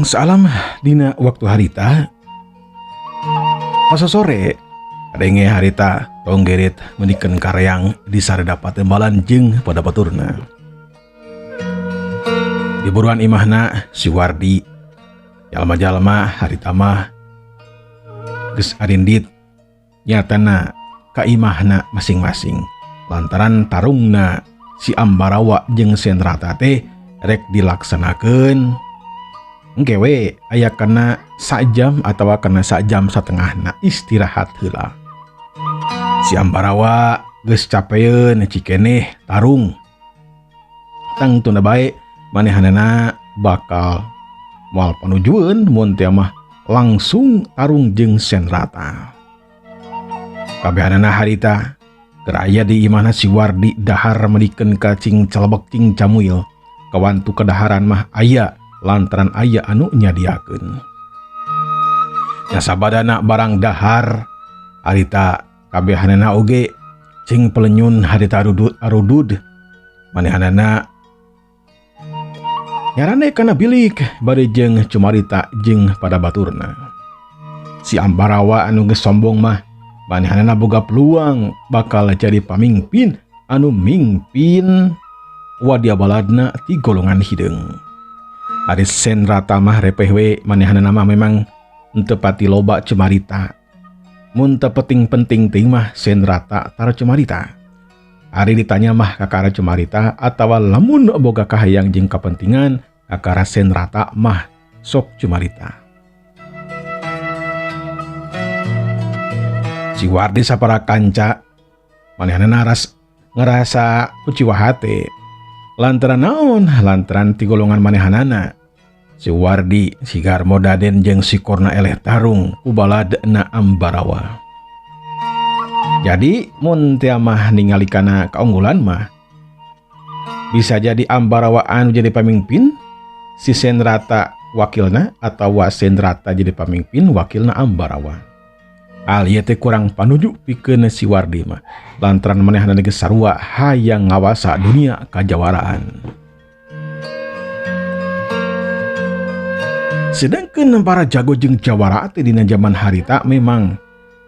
Tang saalam dina waktu harita masa sore kadenge harita tonggerit meniken kareang di sareda patembalan jeung pada baturna. Di buruan imahna si Wardi jalma-jalma harita mah geus arindit nyatana ka imahna masing-masing lantaran tarungna si Ambarawa jeung Senrata teh rek dilaksanakeun engke we aya kana sajam atawa kana sajam satengahna istirahat heula. Si Ambarawa geus capeun cikeneh tarung. Tangtuna bae manehanana bakal moal panujueun mun teu mah langsung tarung jeung Senrata. Kabehanana harita keur aya di imahna si Wardi dahar meulikeun ka cing celebek cing camuil. Kawantu kadaharan mah aya lantaran aya anu nyadiakeun. Nya sabadana barang dahar harita kabehanana oge cing pelenyun harita arudud arudud manehanana nyarane kana bilik bari jeung cumarita jeung pada baturna. Si Ambarawa anu geus sombong mah manehanana boga peluang bakal jadi pamimpin anu mingpin wadia baladna ti golongan hideung. Ari Senrata mah repeh we manehanana mah memang henteu pati loba cumarita. Mun teu penting-penting teuing mah Senrata tara cumarita. Ari ditanya mah kakara cumarita atawa lamun boga kahayang jeung kapentingan kakara Senrata mah sok cumarita. Si Wardi sapara kanca manehanana ngerasa kuciwa hate. Lantaran naon? Lantaran ti golongan manehanana. Si Wardi, si Garmo Daden jeung si Korna eleh tarung ku baladna Ambarawa. Jadi mun teu mah ningali kana kaunggulan mah bisa jadi Ambarawa anu jadi pamimpin, si Senrata wakilna atawa Senrata jadi pamimpin wakilna Ambarawa. Al ieu teh kurang panuju pikeun si Wardi mah lantaran manehanana geus sarua hayang ngawasa dunia kajawaraan. Sedangkan para jago jeung jawara teh dina jaman harita memang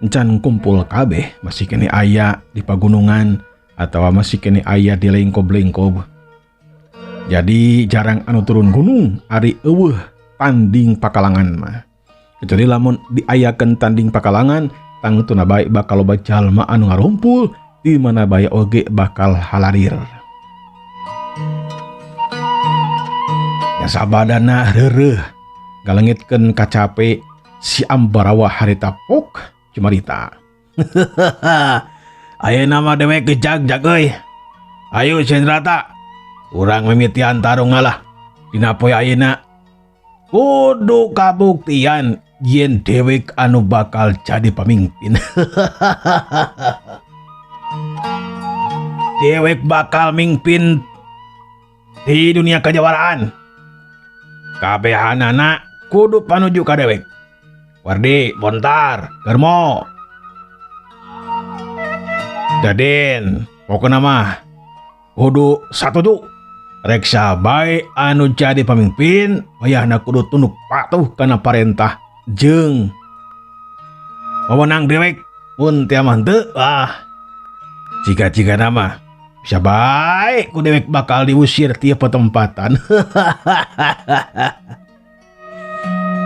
encan kumpul kabeh, masih keneh aya di pagunungan atawa masih keneh aya di lengkob-lengkob. Jadi jarang anu turun gunung ari eueuh tanding pakalangan mah. Kecuali lamun diayakeun tanding pakalangan tangtuna bae bakal loba jalma anu ngarumpul di mana bae oge bakal halarir. Ya sabadana reureuh galengitkeun kacape si Ambarawa harita pok cumarita. Ayeuna mah dewek gejagjag euy. Ayo Senrata, urang mimitian tarung ngalah. Dina poe ayeuna kudu kabuktian yen dewek anu bakal jadi pamimpin. Dewek bakal mimpin di dunia kejawaraan. Kabehanana kudu panuju ka dewek. Wardi, Bontar, Germo, Daden, pokona mah kudu satuju. Reksa bae anu jadi pamimpin wayahna kudu tunduk patuh kana parentah jeung wewenang dewek. Mun teu mah henteu, ah jiga-jiga nama bisa bae ku dewek bakal diusir ti petempatan.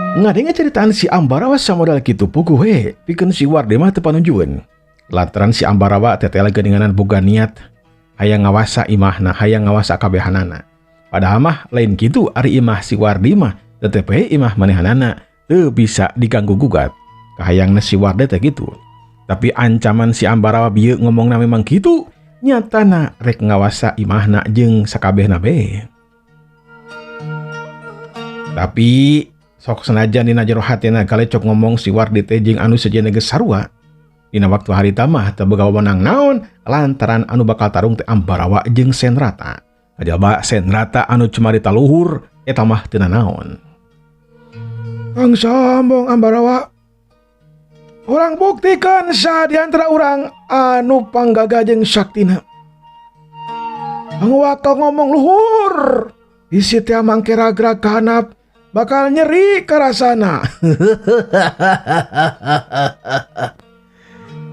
Ngadenge ceritaan si Ambarawa samodal kitu puguh we pikeun si Wardi mah teu panujueun. Lantaran si Ambarawa tetela geuninganan boga niat hayang ngawasa imahna, hayang ngawasa kabehanana. Padahal mah lain kitu ari imah si Wardi mah tetep we imah manehanana teu bisa diganggu gugat. Kahayangna si Wardi teh kitu. Tapi ancaman si Ambarawa bieu ngomongna memang kitu, nyatana rek ngawasa imahna jeung sakabehna be. Tapi sok senajan dina jero hatina galecok ngomong si Wardi teh jeung anu sejenna geus sarua. Dina waktu harita mah teu boga wewenang naon lantaran anu bakal tarung teh Ambarawa jeung Senrata. Kajaba Senrata anu cumarita luhur eta mah teu nanaon. Kang sombong Ambarawa. Urang buktikan saha di antara urang anu panggaga jeung saktina. Angwakal ngomong luhur. Isi teh mangke ragrag ka handap Bakal nyeri karasana.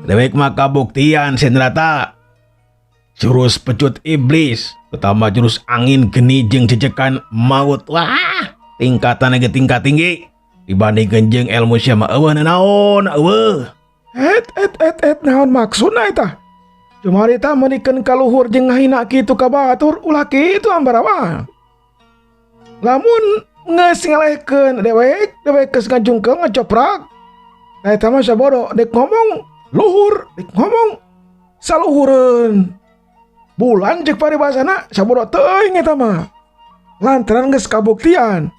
Dewek mah kabuktian Senrata. Jurus pecut iblis, pertama jurus angin geni jeung jejekan maut. Wah, tingkatan ge tingkat tinggi dibandingkeun jeung ilmu sia mah eueuh naon eueuh. Et et et et naon maksudna eta? Cumarita meunikeun kaluhur jeung ngahina kitu ka batur ulah kitu Ambarawa. Lamun geus ngalehkeun dewek, dewek geus ngajungkeun ngacoprak. Nah eta mah sabodo dek ngomong luhur, dek ngomong saluhureun. Bulan cek paribasana sabodo teuing eta mah. Lantaran geus kabuktian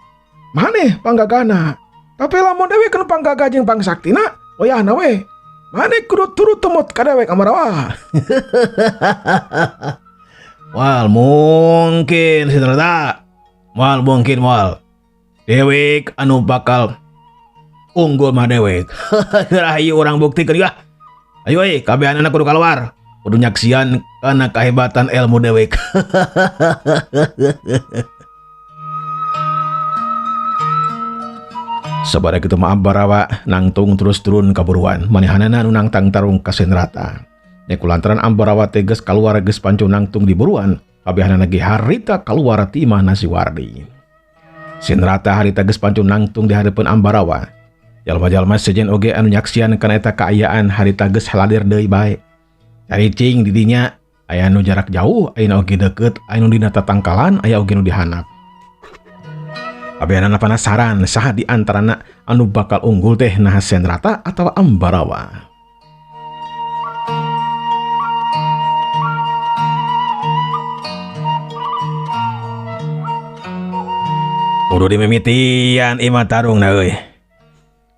maneh panggagana. Tapi lamun dewek nu panggagah jeung pangsaktina, wayahna we maneh kudu turut tumut ka dewek Ambarawa. Wal mungkin Senrata. Wal mungkin wal. Dewek anu bakal unggul mah dewek. Geura ieu urang buktikeun yah. Ayo euy, kabehanana kudu kaluar. Kudu nyaksian kana kahebatan ilmu dewek. Sabada kitu mah Ambarawa nangtung terus turun kaburuan. Manehanana nu nangtang tarung ka Senrata. Nya kulantaran Ambarawa teh geus kaluar geus panco nangtung di buruan, kabehanana ge harita kaluar ti imahna si Wardi. Senrata harita geus panco nangtung di hareupeun Ambarawa. Jalma-jalma sejen oge anu nyaksian kana eta kaayaan harita geus haladir deui bae. Caricing di dinya aya nu jarak jauh, aya nu oge deukeut, aya nu dina tatangkalan, aya oge nu dihanap. Kabehanana penasaran saha di antarana anu bakal unggul teh nah Senrata atawa Ambarawa. Kudu dimimitian imah tarung na euy.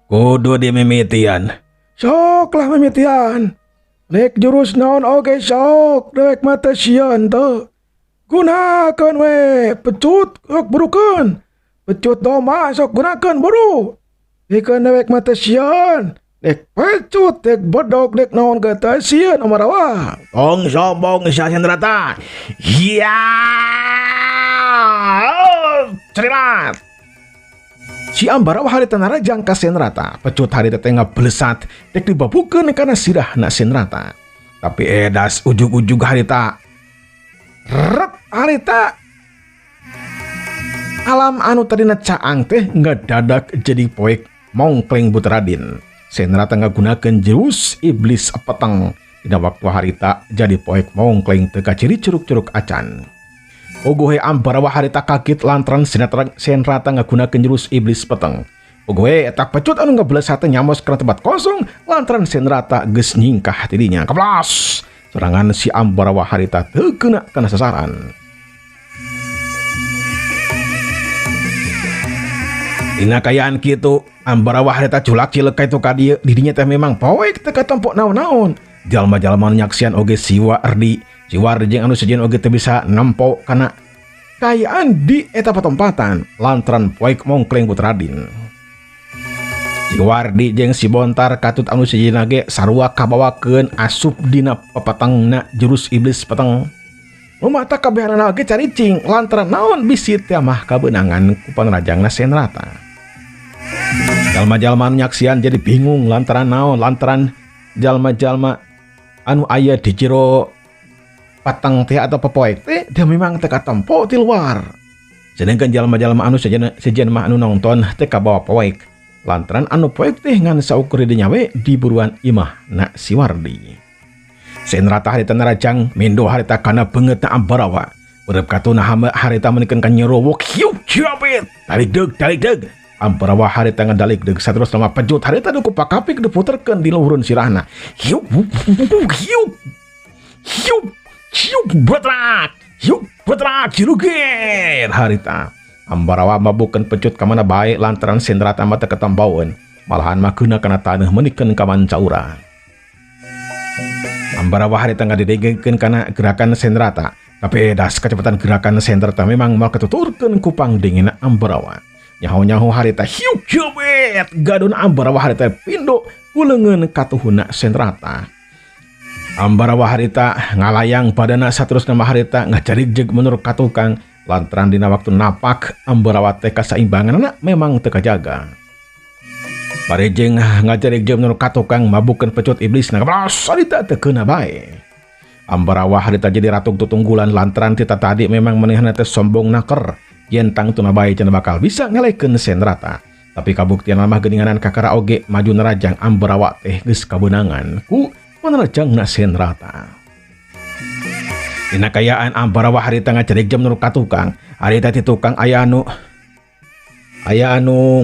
Kudu dimimitian. Sok lah mimitian. Rek jurus naon oge sok, dewek mah teu sieun teu. Gunakeun we pecut sok burukeun. Pecut domba sok gunakeun buru. Dikeun dewek mah teu sieun. Dek pecut, dek bedog, dek naon ge teu sieun Ambarawa. Tong sombong sia Senrata. Ya. Cerilat. Si Ambarawa harita narajang ka Senrata. Pecut harita teh ngablesat dek dibabukeun kana sirahna Senrata. Tapi edas ujug-ujug harita. Rep harita. Alam anu tadina caang teh ngadadak jadi poek mongkleng Butradin. Senrata ngagunakeun jurus iblis peteng. Dina waktu harita jadi poek mongkleng teu kaciri curug-curug acan. Ogohe Ambarawa harita kaget lantaran Senrata ngagunakeun jurus iblis peteng. Ogohe eta pecut anu ngablesat teh nyamos kana tempat kosong lantaran Senrata geus nyingkah tidinya. Keblas! Serangan si Ambarawa harita teu kena kana sasaran. Dina kayaan kitu Ambarawa harita culak cilek ka itu ka dieu didinya teh memang poek teu katempok naon-naon. Jalma-jalma nu nyaksian oge si Wardi. Si Wardi jeung anu sejen oge teu bisa nempo kana kayaan di eta patempatan lantaran poek mongkleng Butradin. Si Wardi jeung si Bontar katut anu sejenna ge sarua kabawakeun asup dina papatengna jurus iblis peteng. Lumata kabehanana oge caricing lantaran naon bisi teh mah kabeunangan ku pangrajangna Senrata. Jalma-jalma anu nyaksian jadi bingung lantaran naon lantaran jalma-jalma anu aya di jero patang teh atau pepoek teh dia memang teu katempo ti luar. Sedangkan jalma-jalma anu sejen mah anu nonton teh kabawa poek lantaran anu poek teh ngan saukur di nyawe di buruan imah na si Wardi. Senrata harita narajang mindo harita kana beungeutna Ambarawa. Ureup katuna harita meunikeun ka nyerowok hiup ciapit tarik deug tarik deug. Ambarawa harita ngadalik deug saterus lama pecut harita nu kupakapik diputerkeun di luhureun sirahna. Hiup hiup hiup hiup betrak hiup betrak ciruger harita. Ambarawa mabukeun pecut ka mana bae lantaran Senrata mah teu katembaeun. Malahan mah keuna kana taneuh meunikeun ka mancaura. Ambarawa harita ngadidegkeun kana gerakan Senrata. Tapi das kecepatan gerakan Senrata memang moal katuturkeun ku pangdingina Ambarawa. Nyaho-nyaho harita hiup jebet gadun Ambarawa harita pindo ku leungeun katuhuna Senrata. Ambarawa harita ngalayang badana saterusna mah harita ngajarik jeung menurut katukang Lantaran dina waktu napak Ambarawa teh kasaimbanganna memang teu kajaga. Bari jeung ngajarik jeung nu katukang mabukeun pecut iblis na kablas harita teu keuna bae. Ambarawa harita jadi ratung tutunggulan lantaran tita tadi memang manehna teh sombong naker yen tangtuna bae cenah bakal bisa ngelehkeun Senrata. Tapi kabuktian mah geuninganan kakara oge maju nerajang Ambarawa teh geus kabeunangan ku panerajangna Senrata. Dina kayaan Ambarawa harita ngajarik jam nu katukang, harita ti tukang aya anu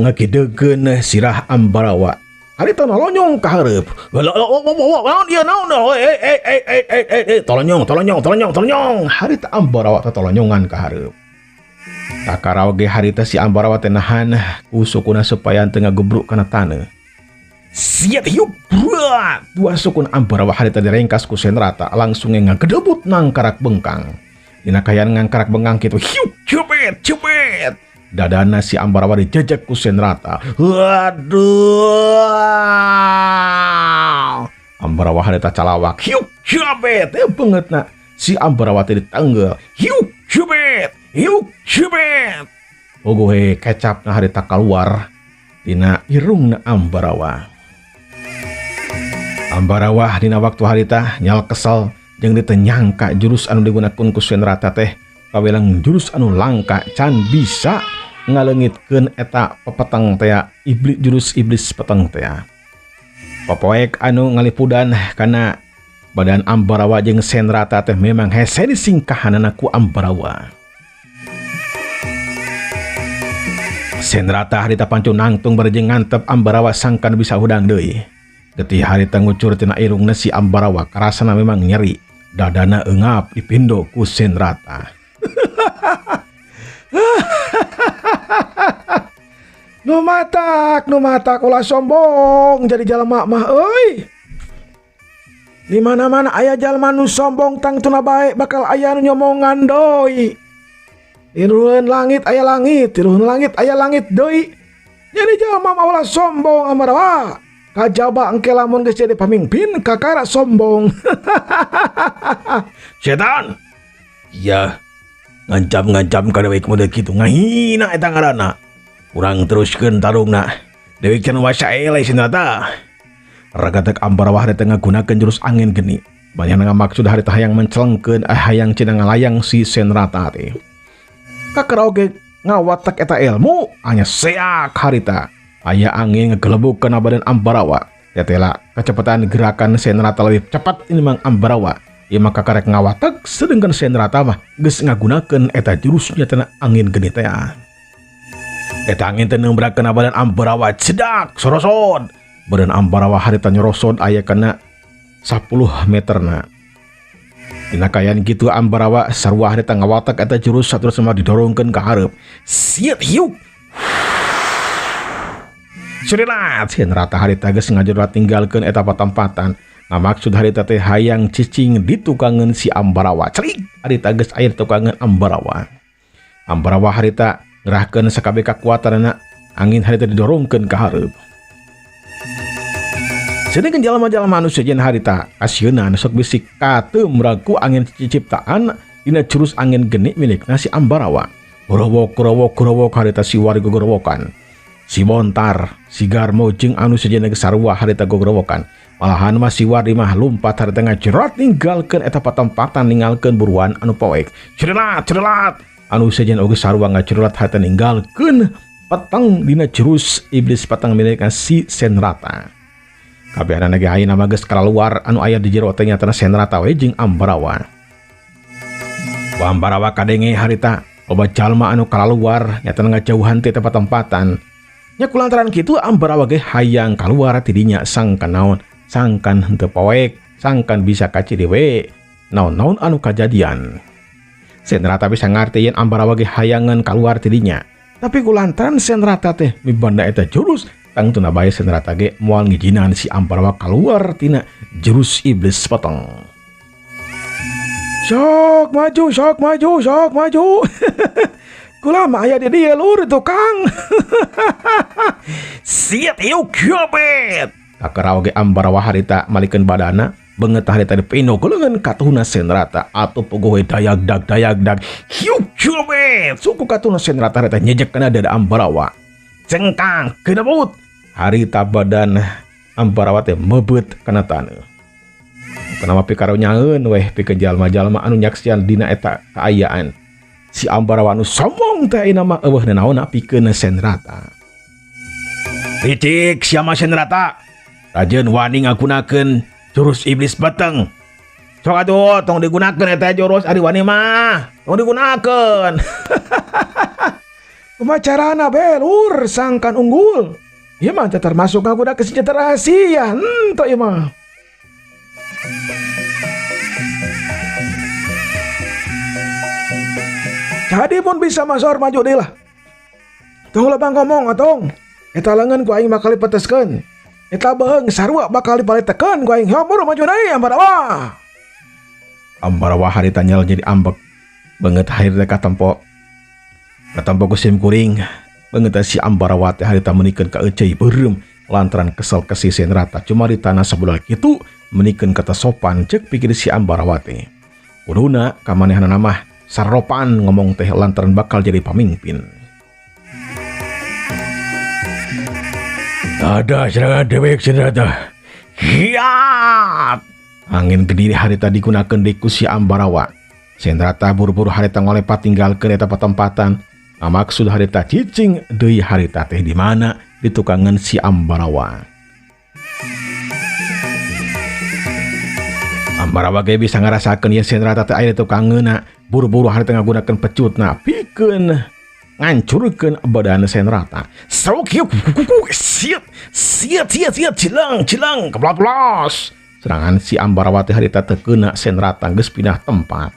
ngagidegeun sirah Ambarawa. Harita nolonyong ka hareup. Naon ieu naon tolonyong tolonyong tolonyong tolonyong. Harita Ambarawa teh tolonyongan ka hareup. Kakara oge harita si Ambarawa teh nahan ku sukuna supaya teu ngagebruk kana taneuh. Siat hiup berat. Dua sukun Ambarawa harita direngkas ku Senrata langsung ngagedebut nangkarak bengkang. Dina kayaan ngangkarak bengkang kitu hiup cupet cupet. Dadana si Ambarawa dijejek ku Senrata. Waduh. Ambarawa harita calawak hiup cupet. Bangetna si Ambarawa teh ditanggal hiup cupet hiup cupet. Ogohe kecapna harita kaluar dina irungna Ambarawa. Ambarawa dina waktu harita nyal kesel jeung ditenyangka jurus anu digunakeun ku Senrata teh kawelang jurus anu langka can bisa ngaleungitkeun eta pepeteng teh iblis jurus iblis peteng teh. Popoek anu ngalipudan kana badan Ambarawa jeung Senrata teh memang hese disingkahanana ku Ambarawa. Senrata harita pancu nangtung bari jeung ngantep Ambarawa sangkan bisa hudang deui. Getih harita ngucur tina irungna si Ambarawa karasana memang nyeri, dadana eungap dipindo ku Senrata. Nu matak ulah sombong jadi jalma mah euy. Di mana-mana aya jalma nu sombong tangtuna bae bakal aya nu nyomongan deui. Di luhur langit aya langit, di luhur langit aya langit deui. Jadi jalma mah ulah sombong Ambarawa. Kajaba engke lamun geus jadi pamimpin kakara sombong. Setan. Ya. Ngancam-ngancam ka dewek model kitu ngahina eta ngaranna. Urang teruskeun tarungna. Dewek can wasa eleh Senrata. Ragatek Ambarawa harita ngagunakeun jurus angin geni. Banyak ngamaksud harita hayang mencelengkeun hayang cenah ngalayang si Senrata teh. Kakara oge ngawatek eta ilmu hanya seak harita. Aya angin ngegelebuk kana badan Ambarawa. Tetela kecepatan gerakan Senrata lebih cepat ini mang Ambarawa. Ieu mah kakarek ngawatek sedangkan Senrata mah geus ngagunakeun eta jurusnya tina angin geni teh. Eta angin teh neumbrak kana badan Ambarawa cedak sorosod. Badan Ambarawa harita nyorosod aya kana 10 meterna. Dina kayaan kitu Ambarawa sarua harita ngawatek eta jurus saterusna mah didorongkeun ka hareup. Siet hiuk. Surilat Senrata harita geus ngajurna tinggalkeun eta patempatan. Ngamaksud harita teh hayang cicing di tukangeun si Ambarawa. Cerik harita geus aya di tukangeun Ambarawa. Ambarawa harita ngerahkeun sakabeh kakuatanana, angin harita didorongkeun ka hareup. Sedengkeun jalma-jalma anu sejen harita kasieuna sok bisi kateumrag ku angin ciptaan dina jurus angin geni milikna si Ambarawa. Gorowok-gorowok gorowok harita si wari gogorowokan. Si Bontar, si Garmo jeung anu sejenna geus sarua harita gogorowokan. Malahan mah si Wardi mah lumpat harita ngajerot ninggalkeun eta patempatan ninggalkeun buruan anu poek. Cerelat, cerelat. Anu sejen oge sarua ngacerelat harita ninggalkeun peteng dina jurus iblis peteng milik si Senrata. Kabehanana ge ayeuna mah geus kalaluar anu aya di jero teh nyatana Senrata we jeung Ambarawa. Ku Ambarawa kadenge harita loba jalma anu kalaluar nyatana ngajauhan ti tempat-tempatan. Nya kulantaran kitu Ambarawa ge hayang kaluar tidinya sangkan naon, sangkan henteu poek, sangkan bisa kaciri we naon-naon anu kajadian. Senrata bisa ngarti yen Ambarawa ge hayangan kaluar tidinya. Tapi kulantaran Senrata teh mibanda eta jurus tangtuna bae Senrata ge moal ngijinan si Ambarawa kaluar tina jurus iblis peteng. Sok maju, sok maju, sok maju. Kula mah aya di dieu lur tukang. Siat ieu kiobet. Kakara oge Ambarawa harita malikeun badana Beungeut harita dipindok leungeun katuhna Senrata atuh pogoh we dayag dag dayag dag. Hiuk cubet suku katuhna Senrata harita nyejek kana dada Ambarawa. Cengkang kedebut harita badan Ambarawa teh meubeut kana taneuh. Kenapa pikaronyaeun weh pikeun jalma-jalma anu nyaksian dina eta kaayaan. Si Ambarawa anu sombong teh ayeuna mah eueuh nanaonna pikeun Senrata. Licik sia mah Senrata. Rajeun wani ngagunakeun jurus iblis beteng. Sok atuh tong digunakeun eta jurus ari wani mah. Tong digunakeun. Kumaha carana be lur sangkan unggul. Ieu mah teh termasuk ngagunakeun senjata rahasia. Henteu ieu mah. Jadi pun bisa masor maju deui lah. Tong lebang ngomong atong. Eta leungeun ku aing bakal dipeteskeun. Eta beheung sarua bakal dipalitekeun ku aing. Hampura maju deui Ambarawa. Ambarawa harita nyel jadi ambek. Beungeut harita katempo. Katempo ku sim kuring. Beungeut si Ambarawa teh harita meunikeun ka euceuy beureum lantaran kesel ke si Senrata. Cuma di tanah sabulan kitu meunikeun kata sopan ceuk pikir si Ambarawa teh. Kuduna kamanehanana mah saropan ngomong teh lantaran bakal jadi pamimpin. Ada serangan dewek Senrata. Hiat! Angin gede harita digunakan deui ku si Ambarawa. Senrata buru-buru harita ngolepat tinggalkeun eta patempatan. Maksud harita cicing deui harita teh di mana ditukangan si Ambarawa. Ambarawa ge bisa ngarasakeun yen Senrata teh aya ditukangeunna, buru-buru harita ngagunakeun pecutna pikeun ngancurkeun badan Senrata. Sok yuk, siat, siat, siat, siat, cilang, cilang, keblas-blas. Serangan si Ambarawa teh harita teu keuna Senrata geus pindah tempat.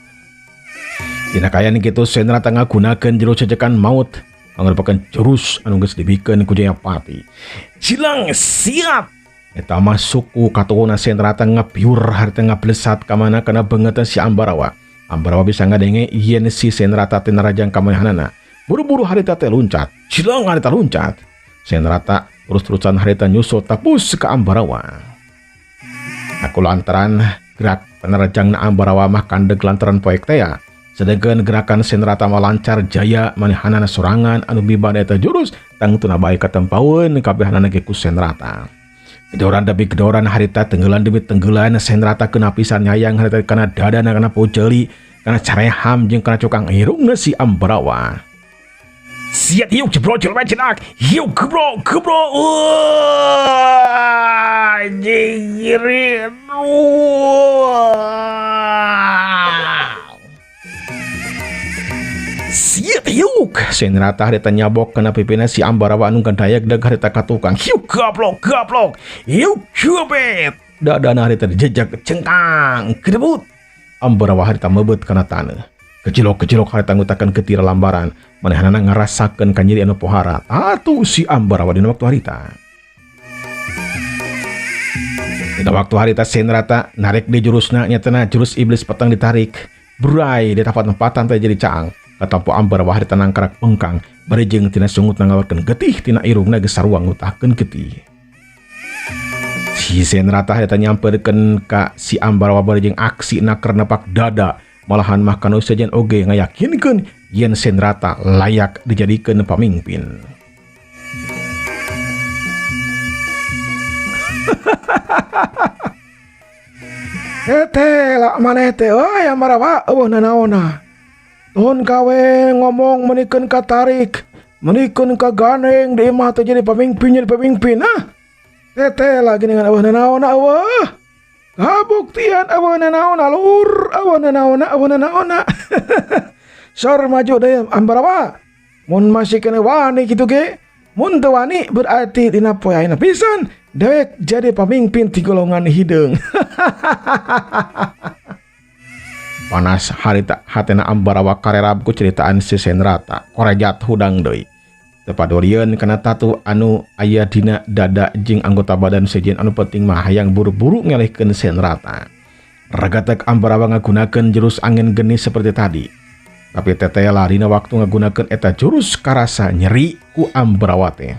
Dina kaayaan kitu Senrata ngagunakeun jurus jejekan maut, mangrupakeun jurus anu geus dibikeun ku Jayapati. Cilang, siap. Eta mah suku katuhuna Senrata ngapiur harita ngablesat ka mana kana beungeut si Ambarawa. Ambarawa bisa ngadenge yen si Senrata teh narajang ka manehanana. Buru-buru harita teh luncat, cilang harita luncat. Senrata terus-terusan harita nyusul tapus ke Ambarawa. Aku lantaran gerak penerjang na Ambarawa mah kandeg lantaran poek teh ya. Sedangkan gerakan Senrata mah lancar jaya manehanana sorangan anu mibanda eta jurus tangtuna bae katempaeun kabehanana ge ku Senrata. Gedoran demi gedoran harita tenggelan demi tenggelan Senrata kena pisan nyayang harita kana dadana kana pojeuli kana careham jeung kana cukang irungna si Ambarawa. Siat hiuk jebro jelema cenak hiuk gebro gebro anjing. Siat hiuk Senrata harita nyabok kana pipina si Ambarawa anu gadayak dag harita katukang hiuk gaplok gaplok hiuk cubet dadana harita dijejak cengkang kedebut Ambarawa harita meubeut kana taneuh. Kecilok-kecilok harita ngutakeun getira lambaran manehanana ngarasakeun kanyeri anu pohara tatu si Ambarawa dina waktu harita. Dina waktu harita Senrata narik di jurusna nyatana jurus iblis petang ditarik berai di tempat-tempatan teh jadi caang. Katampo Ambarawa harita nangkarak bengkang bari jeung tina sungutna ngawarkeun getih tina irungna geus sarua ngutahkeun getih. Si Senrata harita nyamperkeun ka si Ambarawa bari jeung aksi naker nepak dada. Malahan mah kanu sejen oge ngayakinkeun yen Senrata layak dijadikeun pamimpin. Teh lah maneh teh euy Ambarawa eueuh nanaonna. Tuhun kawe ngomong meunikeun ka tarik, meunikeun ka gandeng di imah teh jadi pamimpin jadi pamimpin ah. Teh lah geuningan eueuh nanaonna eueuh. Kabuktian eueuh nanaonna lur, eueuh nanaonna eueuh nanaonna. Sor maju deui Ambarawa. Mun masih kena wani kitu ge, mun teu wani berarti dina poe ayeuna pisan dewek jadi pamimpin ti golongan hideung. Panas harita hatena Ambarawa karerab ku ceritaan si Senrata korejat hudang deui. Teu padorieun kana tatu anu aya dina dada jeung anggota badan sejen anu penting mah hayang buru-buru ngelehkeun Senrata. Regatek Ambarawa ngagunakeun jurus angin geni seperti tadi. Tapi teteh larina waktu ngagunakeun eta jurus karasa nyeri ku Ambarawa teh.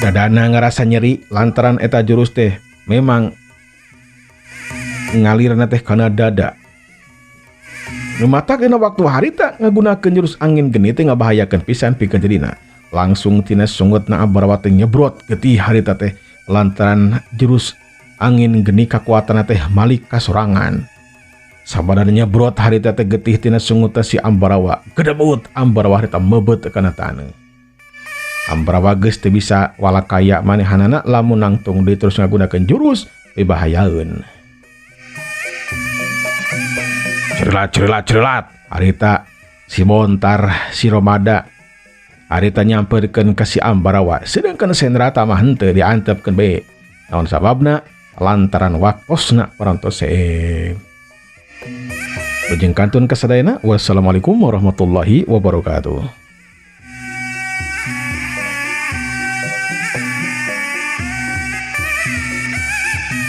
Dadana ngarasa nyeri lantaran eta jurus teh Memang ngalirna teh kana dada. Nu matak dina waktu harita ngagunakeun jurus angin geni teh ngabahayakeun pisan pikeun jadina. Langsung tina sungutna Ambarawa teh nyebrot getih harita teh lantaran jurus angin geni kakuatanna teh malik kasorangan. Sabada nyebrot harita teh getih tina sungutna si Ambarawa. Gedebut Ambarawa harita mebet kana taneuh. Ambarawa geus teu bisa walakaya manehanana lamun nangtung deui terus ngagunakeun jurus mibahayaeun. Cerilat cerilat cerilat harita si Bontar si Romada harita nyamperkeun ka si Ambarawa, sedangkan Senrata mah henteu diantepkeun bae. Naon sababna? Lantaran waktosna parantos seep. Lujeng kantun kasadayana. Wassalamualaikum warahmatullahi wabarakatuh.